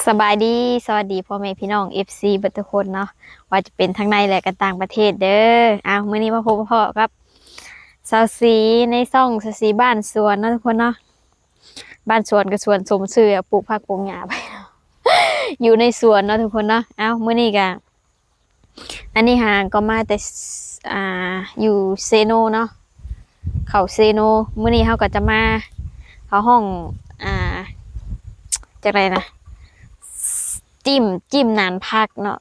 ສະບາຍດີ ສະຫວັດດີພໍ່ແມ່ພີ່ນ້ອງ ເອັຟຊີ ເບິດທຸກຄົນເນາະ ວ່າຈະເປັນທັງໃນ ແລະ ກະຕ່າງປະເທດເດີ. ອ້າວ ມື້ນີ້ມາພົບມາພໍ້ກັບສາວສີໃນຊ່ອງສາວສີບ້ານສວນເນາະທຸກຄົນເນາະ. ບ້ານສວນກະສວນສົມຊື່ ປູກຜັກປູກຫຍ້າໄປ ຢູ່ໃນສວນເນາະທຸກຄົນເນາະ. ອ້າວ ມື້ນີ້ກະ ອັນນີ້ຫາກໍມາແຕ່ ອ່າ ຢູ່ເຊໂນເນາະ ເຂົ້າເຊໂນ. ມື້ນີ້ເຮົາກໍຈະມາ ເຂົາຮ້ອງ ອ່າ ຈັ່ງໃດນະ ຈິ້ມ ຈິ້ມໜານຜັກເນາະ.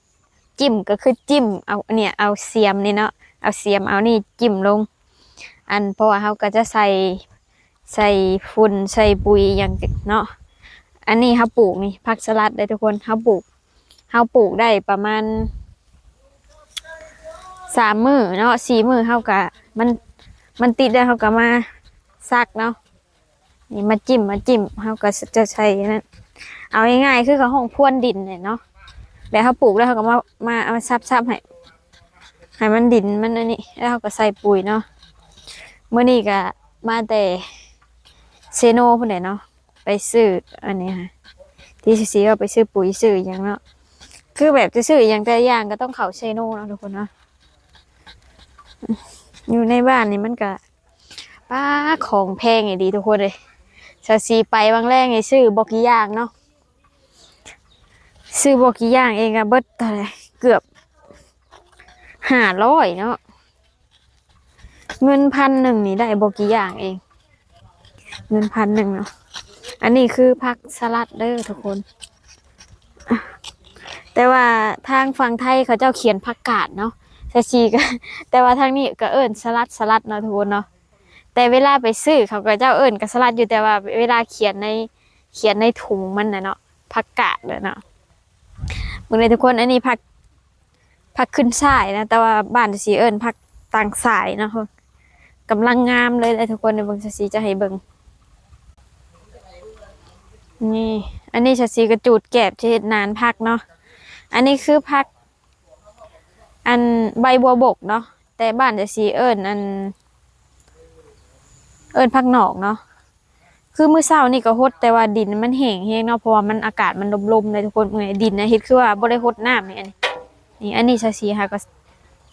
ຈິ້ມກໍຄືຈິ້ມເອົາ ເອົາສຽມນີ້ເນາະ ເອົາສຽມເອົານີ້ຈິ້ມລົງ ອັນ ເພາະວ່າເຮົາກໍຈະໃສ່ ໃສ່ຝຸ່ນ ໃສ່ປຸຍຫຍັງເນາະ. ອັນນີ້ເຮົາປູກນີ້ ຜັກສະຫຼັດເດ້ທຸກຄົນ ເຮົາປູກ ເຮົາປູກໄດ້ປະມານສາມມື້ເນາະ ສີ່ມື້ ເຮົາກະ ມັນ ມັນຕິດແລ້ວ ເຮົາກະມາສັກເນາະ. ນີ້ມາຈິ້ມ ມາຈິ້ມ ເຮົາກະຈະໃສ່ນັ້ນ ເອົາງ່າຍໆ ຄືເຂົາຮ້ອງພວນດິນນີ້ເນາະ. ແບບເຮົາປູກແລ້ວ ເຮົາກະມາ ມາ ມາສັບໆ ໃຫ້ ໃຫ້ມັນດິນມັນອັນນີ້ ແລ້ວເຮົາກະໃສ່ປຸຍເນາະ. ມື້ນີ້ກະມາແຕ່ເຊໂນພຸ້ນແຫຼະເນາະ ໄປຊື້ອັນນີ້ຫາ ທີ່ຊິວ່າໄປຊື້ປຸຍຊື້ຫຍັງເນາະ. ຄືແບບຈະຊື້ອີ່ຫຍັງແຕ່ລະຢ່າງກໍຕ້ອງເຂົ້າເຊໂນເນາະທຸກຄົນເນາະ. ຢູ່ໃນບ້ານນີ້ມັນກະ ປ້າ ຂອງແພງອີ່ຫຼີທຸກຄົນເອີຍ. ສາວສີໄປຫວ່າງແລງນີ້ຊື້ບໍ່ກີ່ຢ່າງເນາະ ຊື້ບໍ່ກີ່ຢ່າງເອງກະເບິດເທົ່າໃດ ເກືອບຫ້າຮ້ອຍເນາະ. ເງິນພັນໜຶ່ງນີ້ໄດ້ບໍ່ກີ່ຢ່າງເອງ ເງິນພັນໜຶ່ງເນາະ. ອັນນີ້ຄືຜັກສະຫຼັດເດີທຸກຄົນ ແຕ່ວ່າທາງຝັ່ງໄທເຂົາເຈົ້າຂຽນຜັກກາດເນາະ ສາວສີກະ ແຕ່ວ່າທາງນີ້ກະເອີ້ນສະຫຼັດ ສະຫຼັດເນາະທຸກຄົນເນາະ. ແຕ່ເວລາໄປຊື້ເຂົາກະເຈົ້າເອີ້ນກະສະຫຼັດຢູ່ ແຕ່ວ່າເວລາຂຽນໃນ ຂຽນໃນຖົງມັນນະເນາະ ຜັກກາດເດີເນາະ. ເບິ່ງເດີທຸກຄົນ ອັນນີ້ຜັກ ຜັກຂຶ້ນຊ່າຍນະ ແຕ່ວ່າບ້ານສາວສີເອີ້ນຜັກຕັງສາຍເນາະ. ກຳລັງງາມເລີຍເດີທຸກຄົນ ເບິ່ງ ສາວສີຈະໃຫ້ເບິ່ງ ນີ້ ອັນນີ້ສາວສີກະຈູດແກບຈະເຮັດໜານຜັກເນາະ. ອັນນີ້ຄືຜັກ ອັນໃບບົວບົກເນາະ ແຕ່ບ້ານຈະຊິເອີ້ນ ອັນ ເອີ້ນຜັກໜອກເນາະ. ຄືມື້ເຊົ້ານີ້ກໍຫົດ ແຕ່ວ່າດິນມັນແຫ້ງແຮງເນາະ ເພາະວ່າມັນ ອາກາດມັນລົມໆເດ້ທຸກຄົນ. ເບິ່ງນີ້ ດິນນະ ເຮັດຄືວ່າບໍ່ໄດ້ຫົດນ້ຳນີ້ ອັນນີ້ ນີ້ ອັນນີ້ຊາວສີຫາກໍ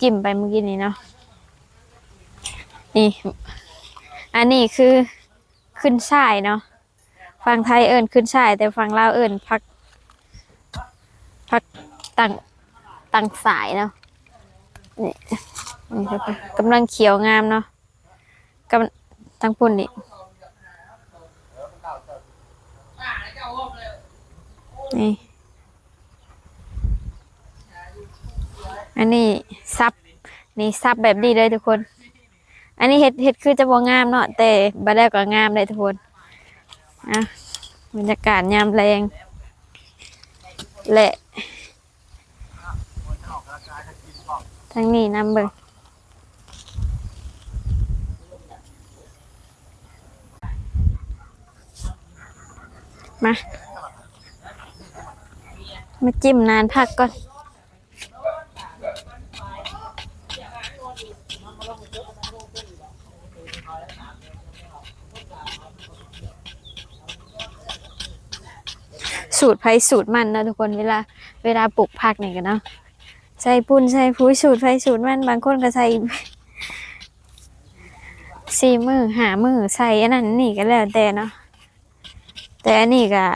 ຈິ້ມໄປມື້ກີ້ນີ້ເນາະ. ນີ້ ອັນນີ້ຄືຂຶ້ນຊ່າຍເນາະ. ຝັ່ງໄທເອີ້ນຂຶ້ນຊ່າຍ ແຕ່ຝັ່ງລາວເອີ້ນຜັກ ຜັກຕັງ ຕັງສາຍເນາະ. ນີ້ ນີ້ ກຳລັງຂຽວງາມເນາະ. ກັບທາງພຸ້ນນີ້ ນີ້ ອັນນີ້ສັບ ນີ້ສັບແບບນີ້ເລີຍທຸກຄົນ. ອັນນີ້ເຮັດ ເຮັດຄືຈະບໍ່ງາມເນາະ ແຕ່ບັດແລ້ວກໍງາມເດ້ທຸກຄົນ. ອ່ະ ບັນຍາກາດຍາມແລງ ແລະ ທາງນີ້ນຳເບິ່ງ ມາ ມາຈິ້ມໜານຜັກກ່ອນ. ສູດໃຜສູດມັນເນາະທຸກຄົນ ເວລາ ເວລາປູກຜັກນີ້ກໍເນາະ ໃສ່ປຸ້ນໃສ່ປຸຍ ສູດໃຜສູດມັນ. ບາງຄົນກໍໃສ່ສີ່ມື້ຫ້າມື້ ໃສ່ອັນນັ້ນອັນນີ້ກໍແລ້ວແຕ່ເນາະ. ແຕ່ອັນນີ້ກະ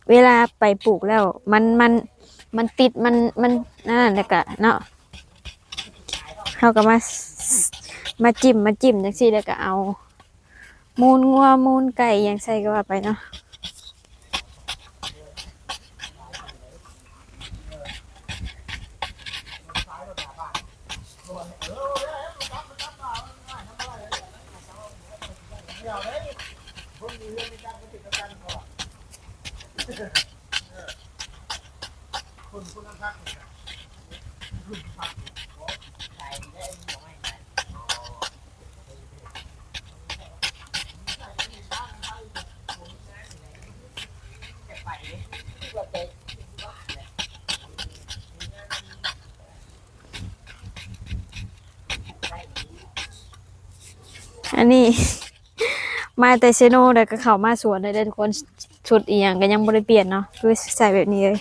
ເວລາໄປປູກແລ້ວ ມັນ ມັນ ມັນຕິດ ມັນ ມັນອັນນັ້ນ ແລ້ວກະເນາະ ເຮົາກະມາ ມາຈິ້ມ ມາຈິ້ມຈັ່ງຊີ້ ແລ້ວກະເອົາມູນງົວ ມູນໄກ່ຫຍັງໃສ່ກໍວ່າໄປເນາະ. ອັນນີ້ ມາແຕ່ເຊໂນ ແລ້ວກໍເຂົ້າມາສວນໄດ້ເດີທຸກຄົນ. ຊຸດອີ່ຫຍັງກໍຍັງບໍ່ໄດ້ປ່ຽນເນາະ ຄືໃສ່ແບບນີ້ເລີຍ.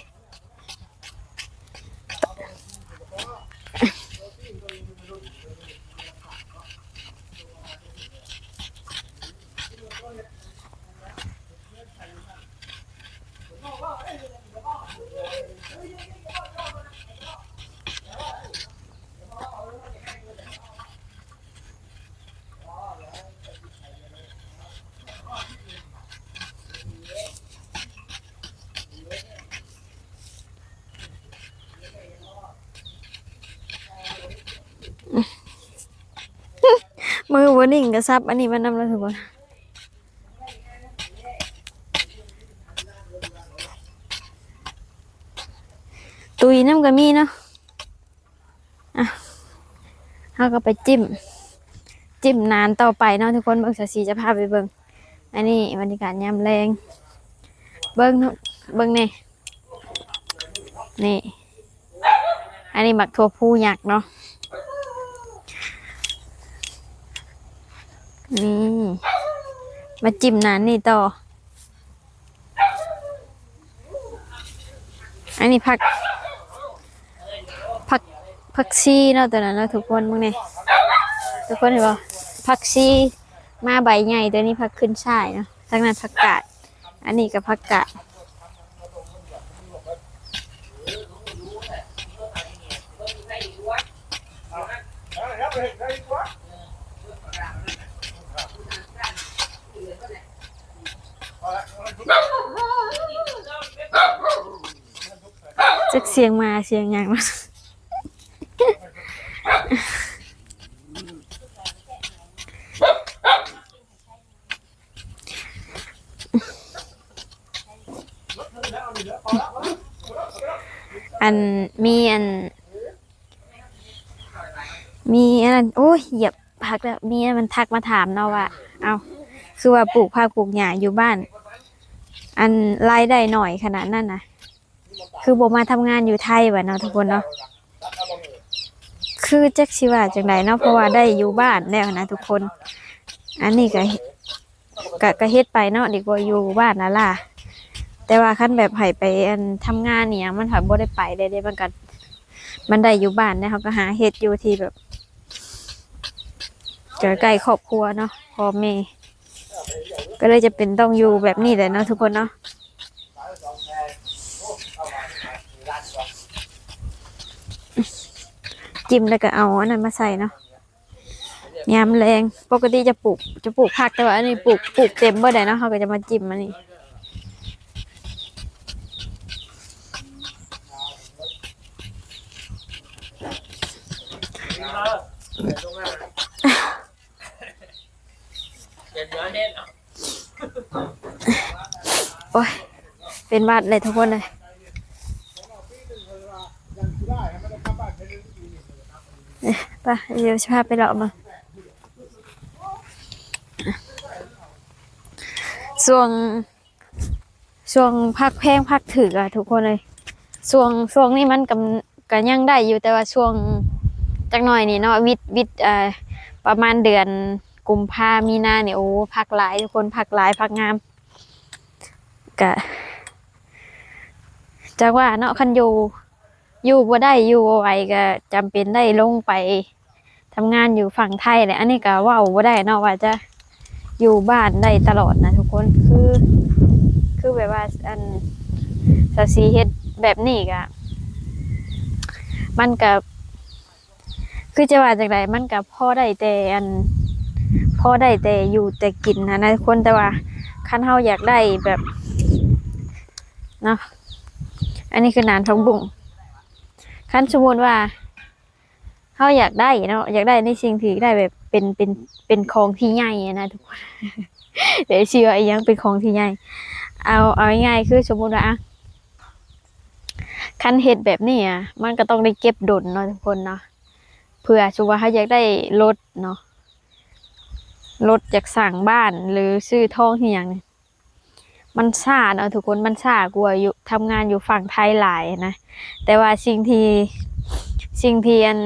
ມືບໍ່ນິ່ງກໍສັບອັນນີ້ມານຳແລ້ວທຸກຄົນ. ຕຸຍນຳກໍມີເນາະ. ອ່ະ ເຮົາກໍໄປຈິ້ມ ຈິ້ມໜານຕໍ່ໄປເນາະທຸກຄົນ. ເບິ່ງ ສາວສີຈະພາໄປເບິ່ງ. ອັນນີ້ບັນຍາກາດຍາມແລງ ເບິ່ງເນາະ ເບິ່ງແດ່ ນີ້ ອັນນີ້ໝາກຖົ່ວພູຍັກເນາະ. ນີ້ ມາຈິ້ມໜານນີ້ຕໍ່. ອັນນີ້ຜັກ ຜັກ ຜັກຊີເນາະ ຕົວນັ້ນເນາະທຸກຄົນ. ເບິ່ງແດ່ ທຸກຄົນເຫັນບໍ່? ຜັກຊີມາໃບໃຫຍ່ ຕົວນີ້ຜັກຂຶ້ນຊ່າຍເນາະ. ທາງນັ້ນຜັກກາດ ອັນນີ້ກໍຜັກກາດ. ຈັກສຽງໝາສຽງຫຍັງເນາະ. ອັນ ມີອັນ ມີອັນນັ້ນ ໂອ້ຍ ຢຽບ ພັກແລ້ວ ເມຍມັນທັກມາຖາມເນາະວ່າ ເອົ້າ ຄືວ່າປູກຜັກປູກຫຍ້າຢູ່ບ້ານ ອັນ ລາຍໄດ້ໜ້ອຍຂະໜາດນັ້ນນະ ຄືບໍ່ມາທຳງານຢູ່ໄທ ວ່າເນາະທຸກຄົນເນາະ. ຄືຈັກຊິວ່າຈັ່ງໃດເນາະ ເພາະວ່າໄດ້ຢູ່ບ້ານແລ້ວນະທຸກຄົນ. ອັນນີ້ກະ ກະ ກະເຮັດໄປເນາະ ດີກວ່າຢູ່ບ້ານລ້າໆ. ແຕ່ວ່າຄັນແບບໃຫ້ໄປ ອັນ ທຳງານອີ່ຫຍັງ ມັນພັດບໍ່ໄດ້ໄປເດ້ ເດ້ ມັນກະ ມັນໄດ້ຢູ່ບ້ານເດ້ ເຮົາກໍຫາເຮັດຢູ່ທີ່ແບບ ກໍໃກ້ຄອບຄົວເນາະ ພໍ່ແມ່ ກໍເລີຍຈຳເປັນຕ້ອງຢູ່ແບບນີ້ແຫຼະເນາະທຸກຄົນເນາະ. ຈິ້ມແລ້ວກໍເອົາອັນນັ້ນມາໃສ່ເນາະ ຍາມແລງ. ປົກກະຕິຈະປູກ ຈະປູກຜັກ ແຕ່ວ່າອັນນີ້ປູກ ປູກເຕັມເບິດແລ້ວເນາະ ເຮົາກໍຈະມາຈິ້ມອັນນີ້. ໂອ້ຍ ເປັນຫວັດເລີຍທຸກຄົນເລີຍ. ເອີ ໄປ ດຽວຊິພາໄປເລາະເບິ່ງ ຊ່ວງ ຊ່ວງຜັກແພງຜັກຖືກອະທຸກຄົນເອີຍ. ຊ່ວງ ຊ່ວງນີ້ມັນກຳ ກະຍັງໄດ້ຢູ່ ແຕ່ວ່າຊ່ວງຈັກໜ້ອຍນີ້ເນາະ ວິດ ວິດ ເອີ ປະມານເດືອນກຸມພາ ມີນານີ້ ໂອ້ ຜັກຫຼາຍທຸກຄົນ ຜັກຫຼາຍ ຜັກງາມ. ກະຈັກວ່າເນາະ ຄັນຢູ່ ຢູ່ບໍ່ໄດ້ ຢູ່ບໍ່ໄຫວ ກະຈຳເປັນໄດ້ລົງໄປ ທຳງານຢູ່ຝັ່ງໄທແຫຼະ. ອັນນີ້ກໍເວົ້າບໍ່ໄດ້ເນາະວ່າຈະຢູ່ບ້ານໄດ້ຕະຫຼອດນະທຸກຄົນ. ຄື ຄືແບບວ່າ ອັນ ສາວສີເຮັດແບບນີ້ກະ ມັນກະ ຄືຈະວ່າຈັ່ງໃດ ມັນກະພໍໄດ້ແຕ່ ອັນ ພໍໄດ້ແຕ່ຢູ່ແຕ່ກິນຫັ້ນນະທຸກຄົນ. ແຕ່ວ່າຄັນເຮົາຢາກໄດ້ແບບ ເນາະ ອັນນີ້ຄືໜານຜັກບຸ້ງ. ຄັນສົມມຸດວ່າ ເຮົາຢາກໄດ້ເນາະ ຢາກໄດ້ໃນສິ່ງທີ່ໄດ້ແບບເປັນ ເປັນ ເປັນຂອງທີ່ໃຫຍ່ຫັ້ນນະທຸກຄົນ ແຕ່ຊິວ່າອີ່ຫຍັງເປັນຂອງທີ່ໃຫຍ່ ເອົາ ເອົາງ່າຍໆ ຄືສົມມຸດວ່າ ອະ ຄັນເຮັດແບບນີ້ອະ ມັນກໍຕ້ອງໄດ້ເກັບດົນເນາະທຸກຄົນເນາະ ເພື່ອສົມມຸດວ່າເຮົາຢາກໄດ້ລົດເນາະ ລົດ ຢາກສ້າງບ້ານ ຫຼື ຊື້ທອງອີ່ຫຍັງ ມັນຊ້າເນາະທຸກຄົນ ມັນຊ້າກວ່າຢູ່ ທຳງານຢູ່ຝັ່ງໄທຫຼາຍນະ. ແຕ່ວ່າສິ່ງທີ່ ສິ່ງທີ່ ອັນ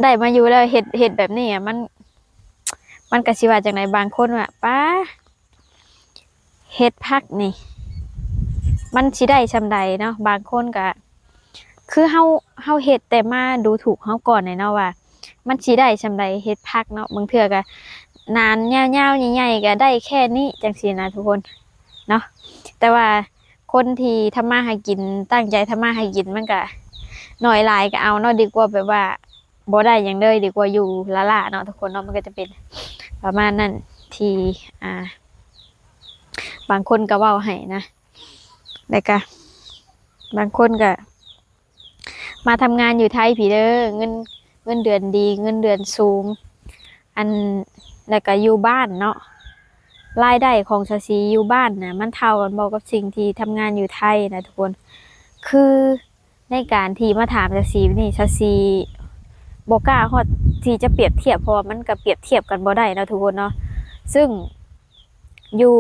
ໄດ້ມາຢູ່ແລ້ວ ເຮັດ ເຮັດແບບນີ້ອະ ມັນ ມັນກໍຊິວ່າຈັ່ງໃດ ບາງຄົນວ່າ ປ້າ ເຮັດຜັກນີ້ ມັນຊິໄດ້ສ່ຳໃດເນາະ ບາງຄົນກໍ ຄືເຮົາ ເຮົາເຮັດແຕ່ມາດູຖູກເຮົາກ່ອນແຫຼະເນາະວ່າ ມັນຊິໄດ້ສ່ຳໃດ ເຮັດຜັກເນາະ ບາງເທື່ອກໍໜານຍາວໆ ໃຫຍ່ໆ ກໍໄດ້ແຄ່ນີ້ ຈັ່ງຊີ້ນະທຸກຄົນເນາະ ແຕ່ວ່າຄົນທີ່ທຳມາຫາກິນ ຕັ້ງໃຈທຳມາຫາກິນ ມັນກໍໜ້ອຍຫຼາຍກໍເອົາເນາະ ດີກວ່າແບບວ່າບໍ່ໄດ້ຫຍັງເລີຍ ດີກວ່າຢູ່ລ້າໆ ເນາະທຸກຄົນເນາະ ມັນກໍຈະເປັນປະມານນັ້ນ ທີ່ ອ່າ ບາງຄົນກໍເວົ້າໃຫ້ນະ ແລ້ວກະບາງຄົນກະມາທຳງານຢູ່ໄທພີ້ເດີ ເງິນ ເງິນເດືອນດີ ເງິນເດືອນສູງ ອັນ ແລ້ວກະຢູ່ບ້ານເນາະ ລາຍໄດ້ຂອງຊາວສີຢູ່ບ້ານນະ ມັນເທົ່າກັນບໍ່ກັບສິ່ງທີ່ທຳງານຢູ່ໄທນະທຸກຄົນ ຄື ໃນການທີ່ມາຖາມຊາວສີນີ້ ຊາວສີບໍ່ກ້າຮອດທີ່ຈະປຽບທຽບ ເພາະວ່າມັນກໍປຽບທຽບກັນບໍ່ໄດ້ເນາະທຸກຄົນເນາະ ຊຶ່ງຢູ່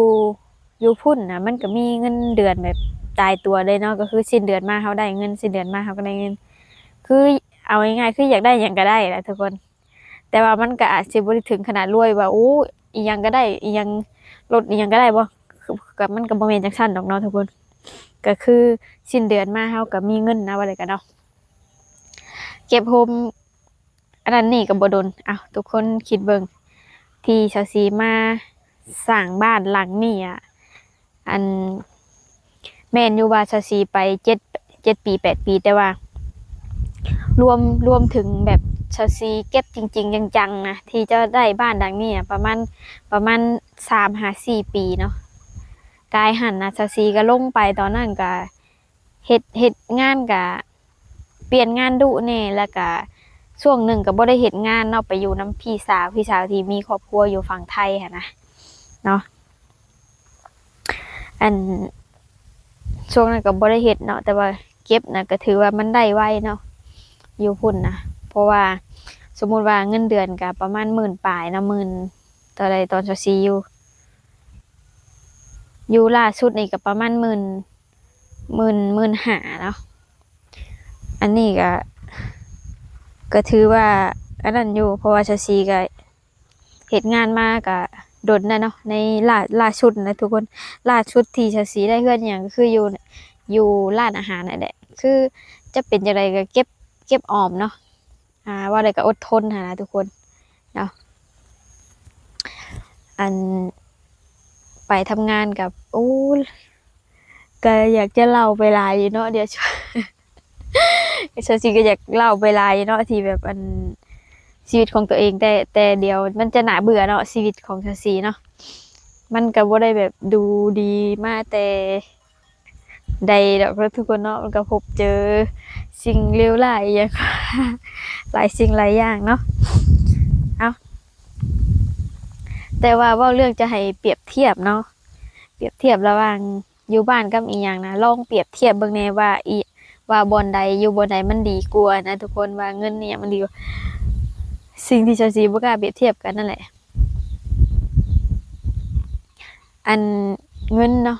ຢູ່ພຸ້ນນະ ມັນກໍມີເງິນເດືອນແບບຕາຍຕົວເລີຍເນາະ ກໍຄືສິ້ນເດືອນມາເຮົາໄດ້ເງິນ ສິ້ນເດືອນມາເຮົາກໍໄດ້ເງິນ ຄືເອົາງ່າຍໆ ຄືຢາກໄດ້ຫຍັງກໍໄດ້ລະທຸກຄົນ ແຕ່ວ່າມັນກໍອາດຊິບໍ່ໄດ້ເຖິງຂະໜາດລວຍວ່າ ໂອ້ ອີ່ຫຍັງກໍໄດ້ ອີ່ຫຍັງ ລົດອີ່ຫຍັງກໍໄດ້ບໍ່ ກໍມັນກໍບໍ່ແມ່ນຈັ່ງຊັ້ນດອກເນາະທຸກຄົນ ກໍຄືສິ້ນເດືອນມາເຮົາກໍມີເງິນນະ ວ່າໄດ້ກັນເນາະ ເກັບໂຮມອັນນັ້ນນີ້ກໍບໍ່ດົນ ເອົ້າ ທຸກຄົນຄິດເບິ່ງ ທີ່ຊາວສີມາສ້າງບ້ານຫຼັງນີ້ອະ ອັນ ແມ່ນຢູ່ວ່າຊາວສີ່ໄປເຈັດ ເຈັດປີ ແປດປີ ແຕ່ວ່າລວມ ລວມເຖິງແບບຊາວສີ່ເກັບຈິງໆ ຈັງໆ ນະ ທີ່ຈະໄດ້ບ້ານຫຼັງນີ້ນະ ປະມານ ປະມານສາມຫາສີ່ປີເນາະ ກາຍຫັ້ນນະ ຊາວສີ່ກໍລົງໄປຕອນນັ້ນກໍເຮັດ ເຮັດງານກໍປ່ຽນງານດຸແດ່ ແລ້ວກໍຊ່ວງໜຶ່ງກໍບໍ່ໄດ້ເຮັດງານເນາະ ໄປຢູ່ນຳພີ່ສາວ ພີ່ສາວທີ່ມີຄອບຄົວຢູ່ຝັ່ງໄທຫັ້ນນະເນາະ. ອັນ ຊ່ວງນັ້ນກໍບໍ່ໄດ້ເຮັດເນາະ ແຕ່ວ່າເກັບນະ ກໍຖືວ່າມັນໄດ້ໄວເນາະ ຢູ່ພຸ້ນນະ ເພາະວ່າສົມມຸດວ່າເງິນເດືອນກໍປະມານໝື່ນປາຍເນາະ ໝື່ນເທົ່າໃດ ຕອນຊາວສີ່ຢູ່ ຢູ່ລ່າສຸດນີ້ກໍປະມານໝື່ນ ໝື່ນ ໝື່ນຫ້າເນາະ ອັນນີ້ກໍ ກໍຖືວ່າອັນນັ້ນຢູ່ ເພາະວ່າຊາວສີ່ກໍ ເຮັດງານມາກະດົນແລ້ວເນາະ ໃນລ່າ ລ່າສຸດນະທຸກຄົນ ລ່າສຸດທີ່ຊາວສີ່ໄດ້ເຮືອນອີ່ຫຍັງ ກໍຄືຢູ່ ຢູ່ຮ້ານອາຫານນັ້ນແຫຼະ ຄືຈະເປັນຈັ່ງໃດກໍເກັບ ເກັບອອມເນາະ ອ່າ ເວົ້າໄດ້ກໍອົດທົນຫັ້ນນະທຸກຄົນເນາະ ອັນ ໄປທຳງານກັບ ໂອ້ ກໍຢາກຈະເລົ່າໄປຫຼາຍຢູ່ເນາະ ດຽວ ຊາວສີ່ກໍຢາກເລົ່າໄປຫຼາຍເນາະ ທີ່ແບບ ອັນ ຊີວິດຂອງຕົວເອງ ແຕ່ ແຕ່ດຽວມັນຈະໜ້າເບື່ອເນາະ ຊີວິດຂອງຊາວສີ່ເນາະ ມັນກໍບໍ່ໄດ້ແບບດູດີມາແຕ່ໃດດອກເນາະ ທຸກຄົນເນາະ ມັນກໍພົບເຈີສິ່ງເລວຮ້າຍອີ່ຫຍັງ ຫຼາຍສິ່ງຫຼາຍຢ່າງເນາະ ເອົ້າ ແຕ່ວ່າເວົ້າເລື່ອງຈະໃຫ້ປຽບທຽບເນາະ ປຽບທຽບລະຫວ່າງ ຢູ່ບ້ານກັບອີ່ຫຍັງນະ ລອງປຽບທຽບເບິ່ງແດ່ວ່າອີ ວ່າບ່ອນໃດ ຢູ່ບ່ອນໃດມັນດີກວ່ານະທຸກຄົນ ວ່າເງິນອີ່ຫຍັງມັນດີກວ່າ ສິ່ງທີ່ຊາວສີ່ບໍ່ກ້າປຽບທຽບກັນນັ້ນແຫຼະ ອັນ ເງິນເນາະ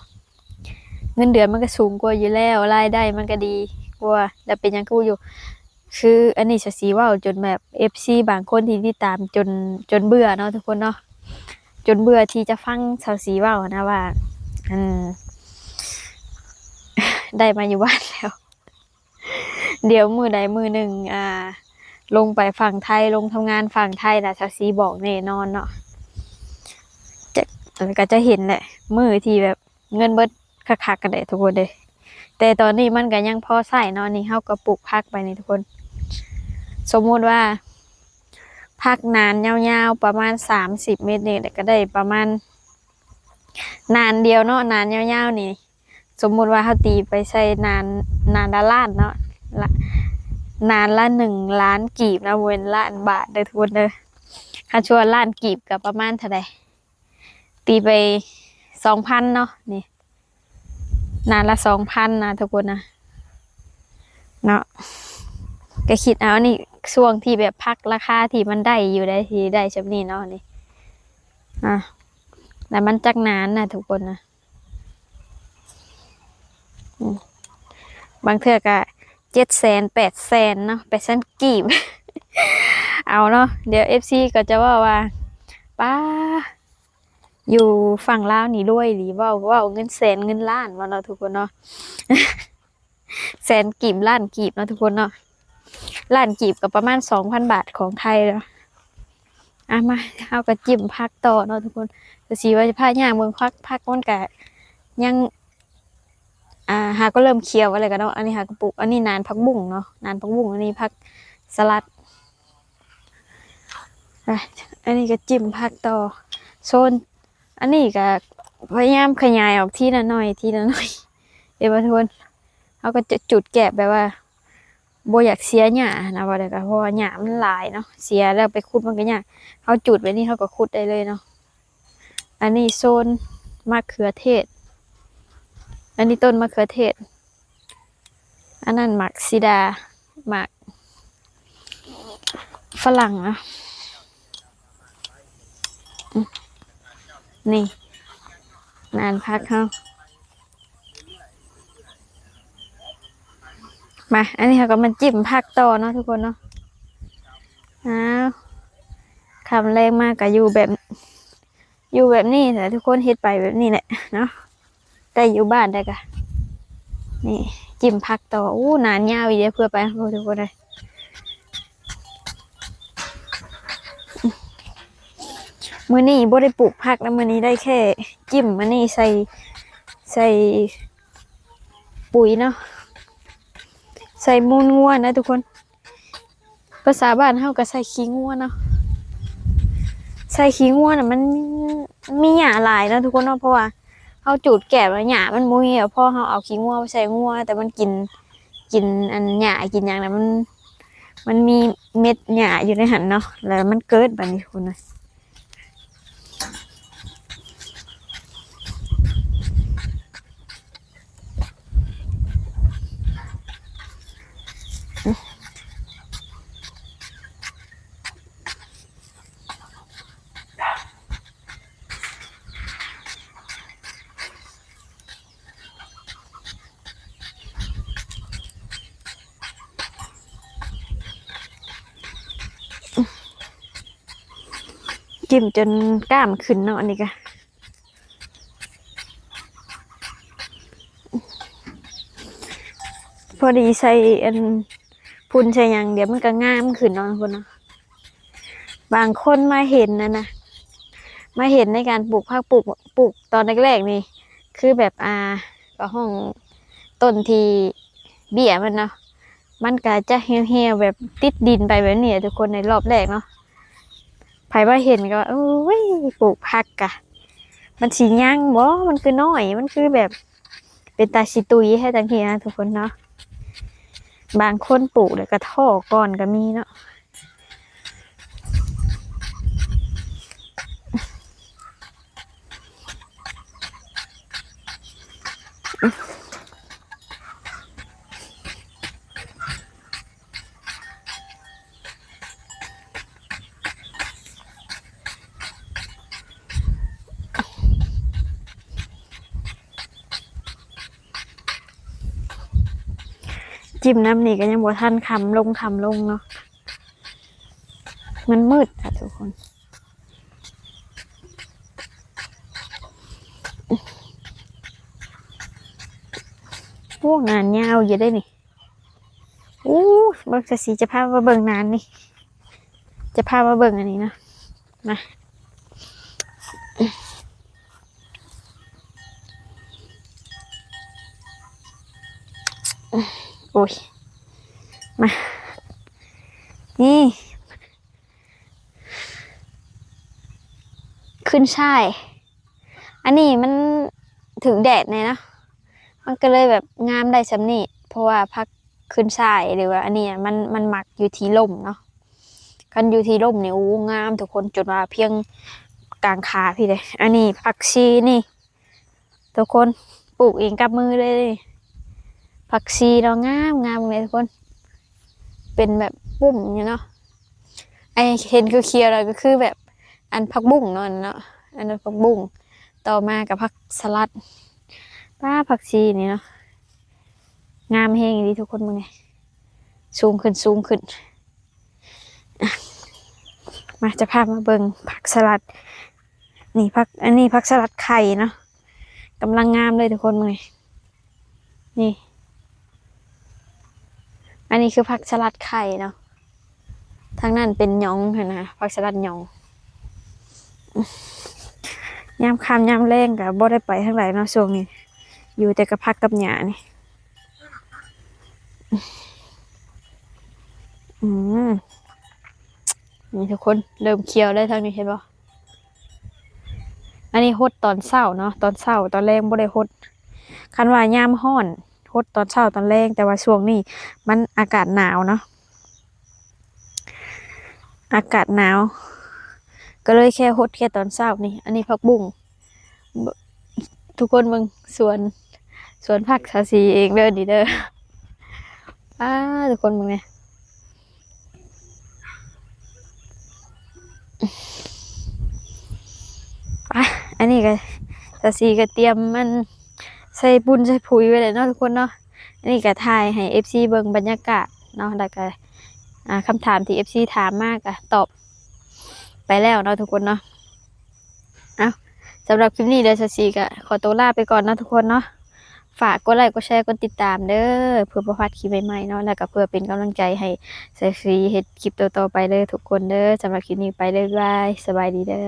ເງິນເດືອນມັນກໍສູງກວ່າຢູ່ແລ້ວ ລາຍໄດ້ມັນກໍດີກວ່າ ແລ້ວເປັນຫຍັງຄືຢູ່ ຄືອັນນີ້ຊາວສີ່ເວົ້າຈົນແບບເອັຟຊີບາງຄົນທີ່ຕິດຕາມຈົນ ຈົນເບື່ອເນາະທຸກຄົນເນາະ ຈົນເບື່ອທີ່ຈະຟັງຊາວສີ່ເວົ້ານະວ່າ ອັນ ໄດ້ມາຢູ່ບ້ານແລ້ວ ດຽວມື້ໃດມື້ໜຶ່ງ ອ່າ ລົງໄປຝັ່ງໄທ ລົງທຳງານຝັ່ງໄທນະ ຊາວສີ່ບອກແນ່ນອນເນາະ ຈະ ກໍຈະເຫັນແຫຼະ ມື້ທີ່ແບບ ເງິນເບິດຄັກໆ ກັນແຫຼະທຸກຄົນເອີຍ ແຕ່ຕອນນີ້ມັນກໍຍັງພໍໃຊ້ເນາະ ນີ້ເຮົາກໍປູກຜັກໄປນີ້ທຸກຄົນ ສົມມຸດວ່າຜັກໜານຍາວໆ ປະມານສາມສິບເມັດນີ້ ແລ້ວກໍໄດ້ປະມານ ໜານດຽວເນາະ ໜານຍາວໆ ນີ້ ສົມມຸດວ່າເຮົາຕີໄປໃສ່ໜານ ໜານລະລ້ານເນາະ ລະ ໜານລະໜຶ່ງລ້ານກີບນະ ບໍ່ແມ່ນລ້ານບາດເດີທຸກຄົນເດີ ຄັນຊົ່ວລ້ານກີບກໍປະມານເທົ່າໃດ? ຕີໄປສອງພັນເນາະ ນີ້ ໜານລະສອງພັນນະທຸກຄົນນະ ເນາະ ກໍຄິດເອົາ ອັນນີ້ຊ່ວງທີ່ແບບຜັກລາຄາທີ່ມັນໄດ້ຢູ່ໄດ໋ ທີ່ໄດ້ຊ່ຳນີ້ເນາະ ນີ້ ອ່າ ແລ້ວມັນຈັກໜານນະທຸກຄົນນະ ອືມ ບາງເທື່ອກໍ ເຈັດແສນ ແປດແສນເນາະ ແປດແສນກີບ ເອົາເນາະ ດຽວເອັຟຊີກໍຈະເວົ້າວ່າ ປ້າ ຢູ່ຝັ່ງລາວນີ້ລວຍອີ່ຫຼີ ເວົ້າ ເວົ້າເງິນແສນເງິນລ້ານວ່າເນາະທຸກຄົນເນາະ. ແສນກີບ ລ້ານກີບເນາະທຸກຄົນເນາະ. ລ້ານກີບກໍປະມານສອງພັນບາດຂອງໄທເນາະ. ອ່ະ ມາ ເຮົາກໍຈິ້ມຜັກຕໍ່ເນາະທຸກຄົນ. ກໍຊິວ່າຈະພາຍ່າງເບິ່ງຜັກ ຜັກມັນກະຍັງ ອ່າ ຫາກໍເລີ່ມຂຽວແລ້ວກໍເນາະ. ອັນນີ້ຫາກໍປູກ ອັນນີ້ໜານຜັກບຸ້ງເນາະ ໜານຜັກບຸ້ງ. ອັນນີ້ຜັກສະລັດ. ອ່ະ ອັນນີ້ກໍຈິ້ມຜັກຕໍ່. ໂຊນ ອັນນີ້ກໍພະຍາຍາມຂະຫຍາຍອອກທີລະໜ້ອຍ ທີລະໜ້ອຍ ເຫັນບໍ່ທຸກຄົນ? ເຮົາກໍຈະຈູດແກບແບບວ່າບໍ່ຢາກເສຍຫຍ້ານະ ເວົ້າໄດ້ກໍ ເພາະວ່າຫຍ້າມັນຫຼາຍເນາະ ເສຍແລ້ວໄປຂຸດມັນກໍຍາກ. ເຮົາຈູດແບບນີ້ເຮົາກໍຂຸດໄດ້ເລີຍເນາະ. ອັນນີ້ໂຊນມະເຂືອເທດ ອັນນີ້ຕົ້ນມະເຂືອເທດ. ອັນນັ້ນໝາກສີດາ ໝາກຝຣັ່ງເນາະ. ອືມ ນີ້ ໜານຜັກເຮົາ. ມາ ອັນນີ້ເຮົາກໍມາຈິ້ມຜັກຕໍ່ເນາະທຸກຄົນເນາະ. ອ້າວ ຄ່ຳແລງມາກໍຢູ່ແບບ ຢູ່ແບບນີ້ແຫຼະທຸກຄົນ ເຮັດໄປແບບນີ້ແຫຼະເນາະ ໄດ້ຢູ່ບ້ານໄດ້ກະ ນີ້ ຈິ້ມຜັກຕໍ່. ໂອ້ ໜານຍາວອີ່ຫຼີ ເພື່ອໄປ ໂອ້ ທຸກຄົນເອີຍ. ມື້ນີ້ບໍ່ໄດ້ປູກຜັກນະ ມື້ນີ້ໄດ້ແຄ່ຈິ້ມອັນນີ້ໃສ່ ໃສ່ປຸ໋ຍເນາະ ໃສ່ມູນງົວນະທຸກຄົນ. ພາສາບ້ານເຮົາກໍໃສ່ຂີ້ງົວເນາະ ໃສ່ຂີ້ງົວນະ ມັນມີຫຍ້າຫຼາຍເນາະທຸກຄົນເນາະ. ເພາະວ່າເຮົາຈູດແກບແລ້ວຫຍ້າມັນບໍ່ມີ ພໍເຮົາເອົາຂີ້ງົວໄປໃສ່ງົວ ແຕ່ມັນກິນ ກິນອັນຫຍ້າກິນຫຍັງນະ ມັນ ມັນມີເມັດຫຍ້າຢູ່ໃນຫັ້ນເນາະ ແລ້ວມັນເກີດບາດນີ້ທຸກຄົນເອີຍ. ຈິ້ມຈົນກ້າມຂຶ້ນເນາະ ອັນນີ້ກະ ພໍດີໃສ່ອັນຝຸ່ນໃສ່ຫຍັງ ດຽວມັນກໍງາມຂຶ້ນເນາະທຸກຄົນເນາະ. ບາງຄົນມາເຫັນນັ້ນນະ ມາເຫັນໃນການປູກຜັກ ປູກ ປູກຕອນແລກໆນີ້ ຄືແບບ ອ່າ ກໍຫ້ອງຕົ້ນທີ່ເບ້ຍມັນເນາະ ມັນກະຈະຫ່ຽວໆ ແບບຕິດດິນໄປແບບນີ້ແຫຼະທຸກຄົນ ໃນຮອບແລກເນາະ. ໃຜມາເຫັນກໍ ໂອ້ຍ ປູກຜັກກະ ມັນຊິຍັງບໍ່ ມັນຄືນ້ອຍ ມັນຄືແບບເປັນຕາຊິຕຸຍແທ້ຈັ່ງຊີ້ນະທຸກຄົນເນາະ. ບາງຄົນປູກແລ້ວກໍທໍ້ກ່ອນກໍມີເນາະ. ຈິ້ມນຳນີ້ກໍຍັງບໍ່ທັນຄ່ຳລົງ ຄ່ຳລົງເນາະ ມັນມືດຄ່ະທຸກຄົນ. ໂອ້ ງານຍາວຢູ່ເດ້ນີ້. ໂອ້ ເບິ່ງ ສາສີຈະພາມາເບິ່ງນານນີ້ ຈະພາມາເບິ່ງອັນນີ້ເນາະ ມາ. ໂອ້ຍ ມາ ນີ້ ຂຶ້ນຊ່າຍ. ອັນນີ້ມັນຖືກແດດແດ່ເນາະ ມັນກໍເລີຍແບບງາມໄດ້ສ່ຳນີ້ ເພາະວ່າຜັກຂຶ້ນຊ່າຍ ຫຼືວ່າອັນນີ້ມັນ ມັນມັກຢູ່ທີ່ລົມເນາະ. ຄັນຢູ່ທີ່ລົມນີ້ ໂອ້ ງາມທຸກຄົນ ຈົນວ່າພຽງກາງຂາພີ້ເດ້. ອັນນີ້ຜັກຊີນີ້ ທຸກຄົນ ປູກເອງກັບມືເລີຍ. ຜັກຊີເນາະ ງາມ ງາມເລີຍທຸກຄົນ ເປັນແບບປຸ້ມຢູ່ເນາະ. ໄອ້ເຫັນຂຽວໆ ແລ້ວກໍຄືແບບອັນຜັກບຸ້ງເນາະ ອັນນັ້ນເນາະ ອັນນັ້ນຜັກບຸ້ງ ຕໍ່ມາກໍຜັກສະລັດ. ປ້າ ຜັກຊີນີ້ເນາະ ງາມແຮງອີ່ຫຼີທຸກຄົນ ເບິ່ງແດ່ ສູງຂຶ້ນ ສູງຂຶ້ນ. ມາ ຈະພາມາເບິ່ງຜັກສະຫຼັດ ນີ້ຜັກ ອັນນີ້ຜັກສະຫຼັດໄຂ່ເນາະ ກຳລັງງາມເລີຍທຸກຄົນ ເບິ່ງນີ້ ນີ້ ອັນນີ້ຄືຜັກສະຫຼັດໄຂ່ເນາະ ທາງນັ້ນເປັນຫຍ້ອງຫັ້ນນະ ຜັກສະຫຼັດຫຍ້ອງ. ຍາມຄ່ຳຍາມແລງກໍບໍ່ໄດ້ໄປທາງໃດເນາະ ຊ່ວງນີ້ຢູ່ແຕ່ກັບຜັກກັບຫຍ້ານີ້. ອືມ ນີ້ທຸກຄົນ ເລີ່ມຂຽວແລ້ວທາງນີ້ ເຫັນບໍ່? ອັນນີ້ຫົດຕອນເຊົ້າເນາະ ຕອນເຊົ້າ ຕອນແລງບໍ່ໄດ້ຫົດ. ຄັນວ່າຍາມຮ້ອນຫົດຕອນເຊົ້າຕອນແລງ ແຕ່ວ່າຊ່ວງນີ້ມັນອາກາດໜາວເນາະ ອາກາດໜາວ ກໍເລີຍແຄ່ຫົດແຄ່ຕອນເຊົ້ານີ້. ອັນນີ້ຜັກບຸ້ງ ທຸກຄົນເບິ່ງ ສວນ ສວນຜັກສາວສີເອງເດີນີ້ເດີ. ປ້າ ທຸກຄົນເບິ່ງແດ່. ອ່ະ ອັນນີ້ກໍ ສາວສີກໍຕຽມມັນໃສ່ປຸ້ນໃສ່ຜຸຍໄວ້ແລ້ວເນາະທຸກຄົນເນາະ. ອັນນີ້ກໍຖ່າຍໃຫ້ເອັຟຊີເບິ່ງບັນຍາກາດເນາະ ແລ້ວກໍ ອ່າ ຄຳຖາມທີ່ເອັຟຊີຖາມມາກໍຕອບໄປແລ້ວເນາະທຸກຄົນເນາະ. ເອົ້າ ສຳລັບຄລິບນີ້ເດີ ສາວສີກໍຂໍຕົວລາໄປກ່ອນເນາະທຸກຄົນເນາະ. ຝາກກົດໄລ ກົດແຊ ກົດຕິດຕາມເດີ ເພື່ອບໍ່ພາດຄລິບໃໝ່ໆເນາະ ແລ້ວກໍເພື່ອເປັນກຳລັງໃຈໃຫ້ສາວສີເຮັດຄລິບຕໍ່ໆໄປເດີທຸກຄົນເດີ. ສຳລັບຄລິບນີ້ໄປເລີຍ ບາຍບາຍ ສະບາຍດີເດີ.